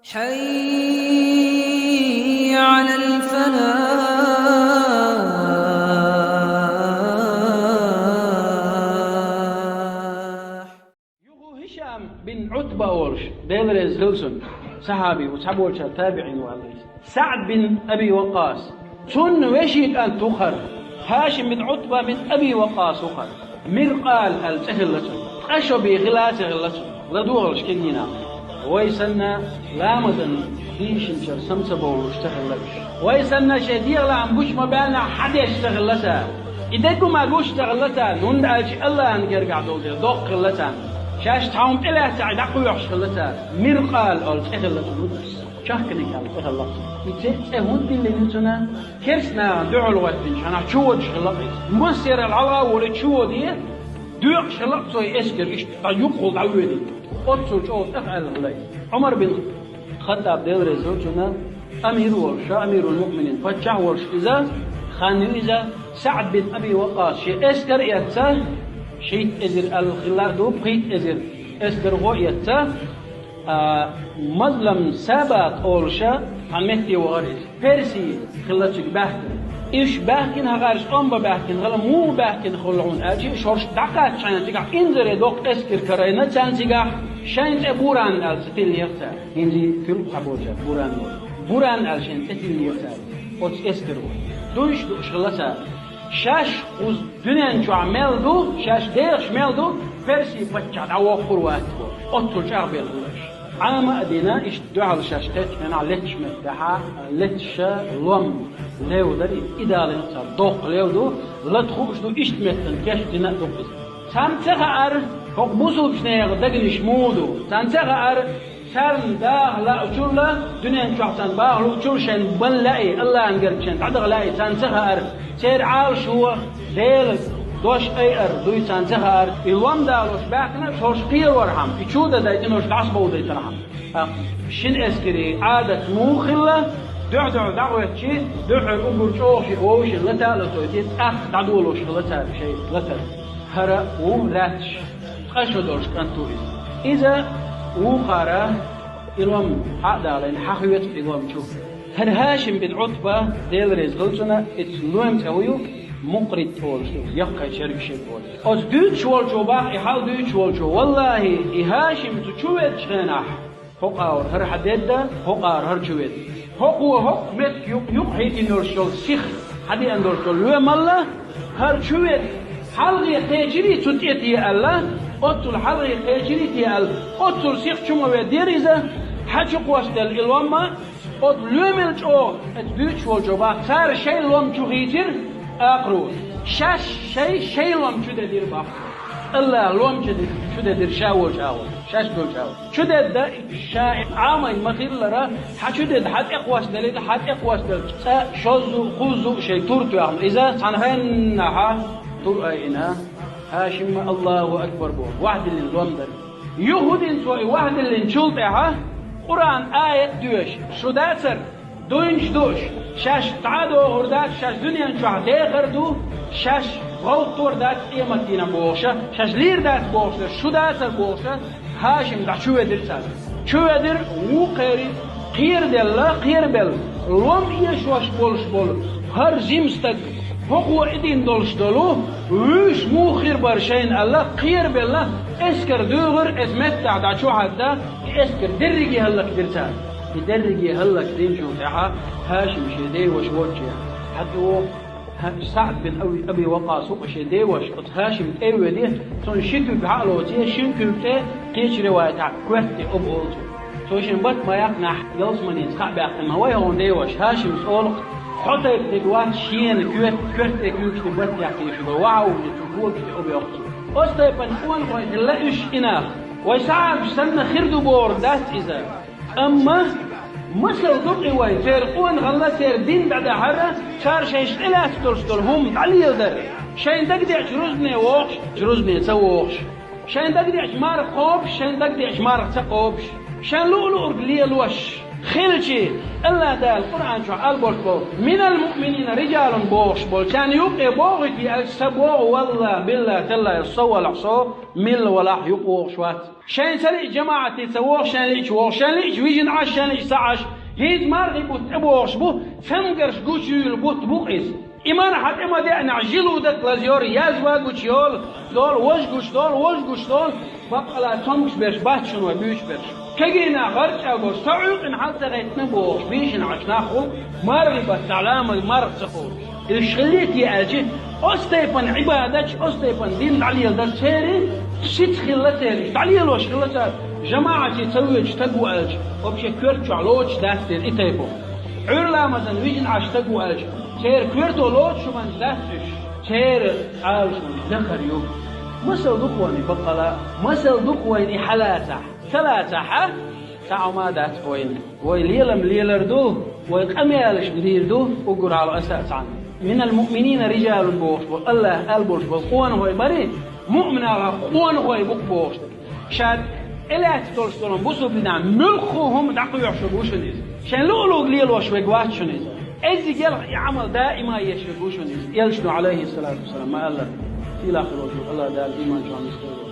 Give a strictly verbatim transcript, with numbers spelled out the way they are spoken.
حي على الفلاح. Юха Хишам бин Ӏутба олуш, Дела реза хила цунна, сахьаби ву, цхьаболчара табиӀин ву аьлла иза. СаӀд бин Аби Вакъас. Цунна вешин кӀант ву хӀара. Хашим бин Ӏутба бин Аби Вакъас ву хӀара. Миркъал аьлла цӀе хилла цунна. Ткъа шо бен хила а ца хилла цунна. ЛадогӀалаш кегийнахь. Вай санна ламазан дийшинчара сам ца бовлуш ца хилла уьш. Вай санна шайн дегӀан лаам гуш ма баьннехь хьадеш ца хилла цара. И дерг ма гуш ца хилла цара, хӀунда аьлча Аллахьан гергахь долу дела доккха хилла царна. Шаьш цхьа хӀума тӀелаьцна дӀакхоьхьуш хилла цара. Миркъал олу цӀе хилла цунна. Чахканиг аьлла тӀехьа лакхара. И цӀе, цӀе хӀунда диллина ю цунна? Керста нахана дуьхьал гӀоьттинчу хенахь чу водуш хилла иза. Массеран хьалха а волий чу воде, доькъуш хилла цо и эскар иштта дӀа юккъехула дӀавоьдийта. Оццул чӀогӀа тӀехь аьлла хилла иза. Ӏумар бин Хаттаб, Дела реза хила цунна, амир волуш, амирул-муъминин, паччахь волуш иза, хан ю иза, СаӀд бин Аби Вакъас шен эскар а эцна, шийтта эзар аьлла хилла а ду, пхийтта эзар эскархо а эцна, А, Мазлам Сабат олуша цхьана метте вахара иза. Перси хилла цига баьхкина. Уьш баьхкина хӀокхарш тӀом бан баьхкина хилла, муха баьхкина хилла хьуна аьлча, шаьш дӀакхаьчча хьайна цигахь инзаре доккха эскар карийна царна цигахь, шайна цӀе Буран аьлла цӀе тиллина цара. ХӀинца туьлга хьаболчара Буран боху. Буран аьлла шайна цӀе тиллина цара. Оцу эскаро. Дуйш дууш хилла цара. Шаьш кхуза дуьнен чохь мел ду, шаьш дехаш мел ду, Персин паччахь дӀавоккхур вац бохуш, оццул чӀагӀбелла хилла уьш. Ӏама а дина, иштта дуьхьал шаьш кхеччу хенахь летташ меттехь, летташа лом левдар, и далийна цара доккха лев ду, лата хууш ду, иштта меттана кечдина а ду иза. Царна ца хаьара, хӀокху бусулбачу нехан дегнаш муха ду. Царна ца хаьара, Царна даха лаьучул а, дуьнен чохь царна баха луучул а шайн бан лаьий, Аллахьан гергахь шайн дӀадаха лаьий, царна ца хаьара, церан Ӏалашо Делан дош айар дуй царна ца хаьара. И лом далош баьхкина, шаьш кхерорхьама, и чу а дадайтина, шаьш дӀасабовдайтархьама. ТӀаккха шина эскарийн Ӏадат муха хилла, дуьхь-дуьхьал дӀагӀоьттича, дуьххьара уггар чӀогӀа шиъ вовшийн лата а латойтий, тӀаккха дӀадолош хилла цара шайн латар. ХӀара ву лаьтташ. Ткъа шо долуш кӀант ву иза. Иза вукхара и лом хьа а далийна, хьахоьцу и лом чу. ХӀара Хашим бин Ӏутба, Дела реза хила цунна, иза лоьма цӀе хӀун ю, Мукърит олуш ду, яккхий чергаш ю оцу. Оцу дуьйцуш волчо боху, и хьал дуьйцуш волчо: «Валлахьи, и Хашим цу чу веддачу хенахь, хӀокху агӀор хӀара хьан дедда, хӀокху агӀор хӀара чу ведда. ХӀокхо хӀокху меттиг юкъ-, юкъахь хьийзина йолуш йолу сиха хьадеана долуш долу лоьмалла, хӀара чу ведда, хьалхе кхечирий цу тӀе те аьлла, оццул хьалхе кхечирий те аьлла, оццул сиха чу ма веддера иза, хьа чу кхоссаделла и ломма, оцу лоьмал чӀогӀа», — эцу дуьйцуш волчо боху, цара шайн лом чу хийцира, акхаро. Шаьш шайн, шайн лом чу дедира боху. Аллахьа лом чу де-, чу дедира ша волчу агӀор, шаьш долчу агӀор. Чу дедда ша Ӏамийна ма-хиллара, хьан чу дедда, хьан тӀе кхоссаделла, хьан тӀе кхоссаделла цкъа шозза а, кхузза а шайн тур тоьхна иза, цхьана хеннахьа тур айина, Хашимма Аллаху акбар боху, вахдиллина лом дара. Юха хӀун дина цо и вахдиллинчул тӀаьхьа, Къуръан аят доьшу, шу дацара, дуйнаш дууш, шаьш дӀа а дохур дац, шаьш дуьнен чохь дехар ду, шаьш гӀовттор дац къематдийнахь бохуша, шаьш лийр дац бохуша, шу дацара бохуша, Хашим дӀа чу ведира царна. Чу ведира, вукхерий кхераделла, кхерабелла, лом эшош болуш болу хӀара жима стаг, хӀокхо и дина долуш долу, вуьйш муха хир бара шайна аьлла, кхерабелла, эскар дуьйгӀира, иза меттахь дӀа чу хьаьдда, и эскар дерриге хӀаллакдира цара. И дерриге хӀаллакдинчул тӀаьхьа Хашим шен деваша воцчехь, хьан тӀе воху? Хьан СаӀд бин Аби, Аби Вакъас ву-кх шен деваша, оцу Хашим тӀе а веде, цунна ши куьг хьа а лоций, шина куьг тӀе кхечу риваятехь коьрта тӀе оба олу цо. Цо шен барт ма яккхинехь, ялсаманица кхаъ баьккхина ма вай хьуна деваша, Хашимс олу-кх: «Хьо тайпа дерг вац шена коьрта, коьрта тӀе куьйгаш тӀе барт яккхийша бен, вахьа ву шен цу когаш тӀе оба», — йоху цо. Оцу тайпана къонахой хилла уьш и нах. Вай сахьабаш санна хир ду бохург дац иза. Амма масал ду-кх и вайн, церан къонахалла, церан дин дӀадахьара, цара шайша тӀелаьцна долуш долу хӀума дӀалеладара. Шайн дагадеача рузбане вохуш, рузбане ца вохуш. Шайн дагадеача марха кхобуш, шайн дагадеача марха ца кхобуш. Шайн луъу-луург лелош. Хилчи, Аллах Дала Къуръан чу алборт бо, «Минал муъминина риджалун» бохуш болу, царна юкъе бохуьйту аьлча, ца боху, валла, билла, талла, со валахь со, милла валахь юкъа вогӀуш вац. Шайн ца лиъча жамаӀате ца вогӀу, шайн лиъча вогӀу, шайн лиъча вижина Ӏаш, шайн лиъча ца Ӏаш. ХӀинца мархи бутт тӀебогӀуш бу, цамгарш гучуйуьйлу бутт бу-кх иза. И марха тӀе ма деънехь, жилу дакъа лазайора, язва гучуйолу, долу, вож гуш долу, вож гуш долу, баккъала цомгуш берш бац шуна вай буьйцуш берш. Кегий нах гӀарчӀа бо, со Ӏуьйкъина хьал ца гӀеттина бохуш, бийшина Ӏаш нах ву, мархи баттахь ламаз марха ца кхочуш. Уьш хилийта аьлча, оцу тайпана Ӏибадаташ, оцу тайпана дин дӀалеладар церан сица хилла церан, дӀалелош хилла цара, жамаӀате ца воьдуш стаг ву аьлча, вообще коьрта чохь лоцуш дац дера и тайпа. Ӏуьйра ламазан вижина Ӏаш стаг ву аьлча, церан коьрто лоцуш хӀуманаш дац уьш, церан Ӏалашо дахар ю. Масал ду-кх вайна и баккъала, масал ду-кх вайна и хьалацахь, ца лацахь, а? Цхьа хӀума дац вайна. Вай лелам лелар ду, вай къамелаш дийр ду, уггар хьалха аса а цхьаьна. «Минал муъминина риджалун» бохуш болу, Аллах алболуш болу къонахой барий, муъминах къонахой бу-кх бохуш дерг. Ша тӀелаьцна долуш долу бусулба динехь муьлхха хӀума дӀакхоьхьуш верг ву шуна иза. Шайн луъу-луъу лелош верг вац шуна иза. Эззигелха и Ӏамал даима еш верг ву шуна иза. Элчано, Ӏалайхиссалату вассалам, ма-аллара, сийлахь волчу Аллах Дала иман чохь нисдойла.